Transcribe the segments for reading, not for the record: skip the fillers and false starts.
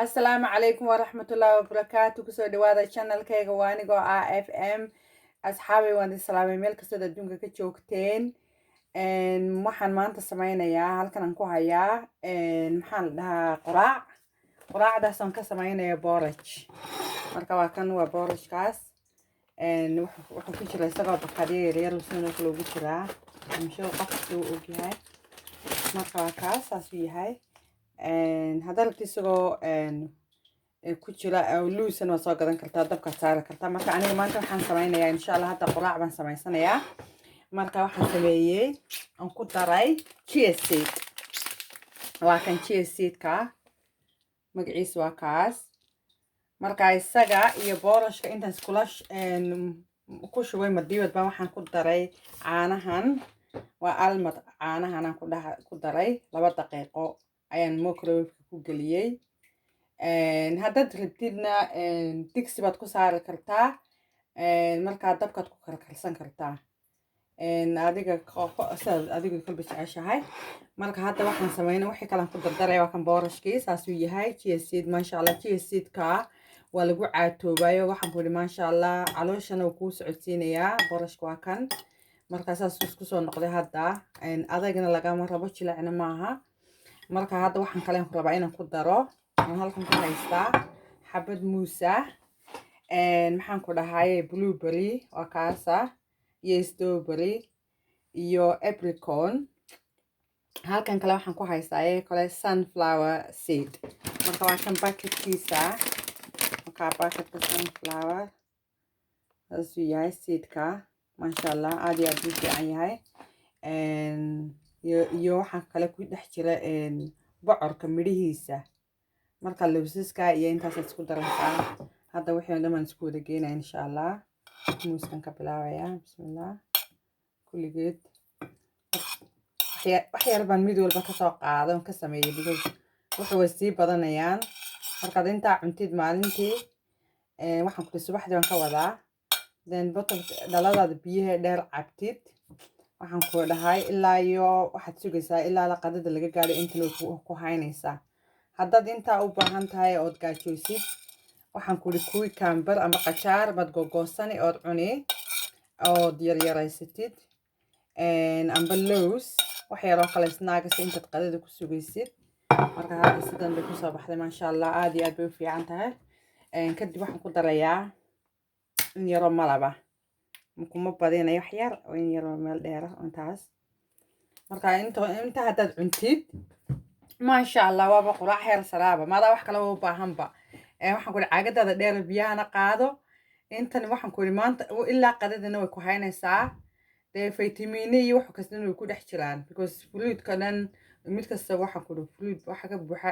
Asalaamu calaykum waraxmatullaahi wabarakaatu. Kusoo dhawaada channelkayga. Waa anigoo ah FM. Asxaabay, waan idin salaamay meel kastood adduunka ka joogteen. Waxaan maanta sameynayaa, halkan aan ku hayaa, maxaa la dhahaa, quraac. Quraacdaasaan ka sameynaya porridge. Marka waa kan, waa porridgekaas. Wuxuu ku jira isagoo bakadyo yaryar sidoo kale ugu jiraa amsho, qof kasta uu ogyahay. Marka waa kaas, saasuu yahay. Haddaad rabti isagoo ku jira luusan waa soo gadan kartaa, dabkaad saari kartaa. Marka aniga maanta waxaan sameynayaa, insha Allah, hadda quraac baan sameysanayaa. Marka waxaan sameeyey aan ku daray chia seed. Waa kan chia seedka, magaciisa waa kaas. Marka isaga iyo boorashka intaan iskula ku shubay madiibad baan waxaan ku daray caanahan. Waa almond. Caanahan aan ku daray, 2 daqiiqo ayaan microwaveka ku geliyey. Haddaad rabtidna digsi baad ku saari kartaa, markaa dabkaad ku karkarsan kartaa, adiga sidaad adigu kolba jeceshahay. Marka hadda waxaan sameynay, wixii kalaan ku dardaraya, waa kan boorashkii, saasuu yahay. Chia seed, maasha Allah. Chia seedka waa lagu caatoobayo. Waxaan ku yidhi, maasha Allah, calooshana wuu kuu socodsiinayaa. Boorashka waa kan. Marka saas isku soo noqday hadda. Adagna lagama rabo, jilicna maaha. Marka hadda waxaan kalen rabaa inaan ku daro, aan halkan ku haystaa xabad muusa, maxaan ku dhahay, blueberry waa kaasa, iyo strawberry iyo apricot. Halkan kale waxaan ku haystaa ayaga kale sunflower seed. Marka waa kan bucketkiisa. Marka bucketka sunflower saasuu yahay seedka. Maasha Allah, aad iyo aad buu fiican yahay. Iyo waxaa kale ku dhex jira bocorka midhihiisa. Marka lowsaska iyo intaasaad isku daraysaa. Hadda wixii oo dhan baan isku wada geynaya, insha Allah. Muuskan ka bilaabaya. Bismillah. Kulligeed wax yar baan mid walba kasoo qaado ka sameeyey, because wuxuu way sii badanayaan. Markaad intaa cuntid maalintii, waxaan kuli subaxdii baan ka wadaa, then bottle dhaladaada biyaha dheer cabtid, waxaan ku dhahay, ilaa iyo waxaad sugaysaa ilaa la qadada laga gaadho, intana way ku haynaysaa. Haddaad intaa u baahan tahay ood gaajoosid, waxaan kuri cucumber ama qajaar baad gogoosani ood cuni ood yaryaraysatid, amba lows, wax yaroo kale snacksa intaad qadada ku sugaysid. Marka hadda sidan bay kusoo baxday, maasha Allah, aad iyo aad bay u fiican tahay. Kadib waxaan ku darayaa in yaroo malaba, kuma badinayo, wax yar oo in yaroo meel dheera intaas. Marka inta haddaad cuntid, maasha Allah, waaba quraac heer saraaba, maadaa wax kale u baahanba. Waxaan ku ihi caagadaada dheer biyahana qaado. Intan waxaan ku ihi maanta ilaa qadadana way ku haynaysaa. Dee faytamiine iyo wax kastana way ku dhex jiraan, because fruitka dhan mid kasta, waxaan ku ihi, fruit waxa ka buuxa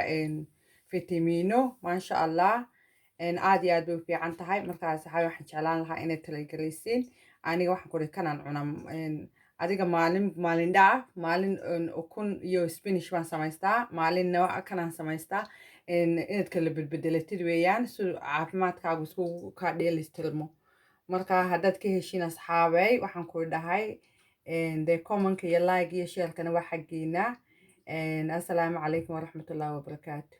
faytamiino, maasha Allah, aad iyo aad bay u fiican tahay. Markaas saxaabi, waxaan jeclaan lahaa inaad talagelaysiin. Aniga waxaan ku ihi kanaan cuna. Adiga maalin maalin dhaaf, maalin ukun iyo spinach baan samaystaa, maalinna kanaan samaystaa. Inaad kala bedbedelatid weeyaan si caafimaadkaagu isku kaa dheelistirmo. Marka haddaad ka heshiin, asxaabey, waxaan ku dhahay, dee commentka iyo like iyo sharekana waa xaggiina. Assalaamu calaykum waraxmatullaahi wabarakaatu.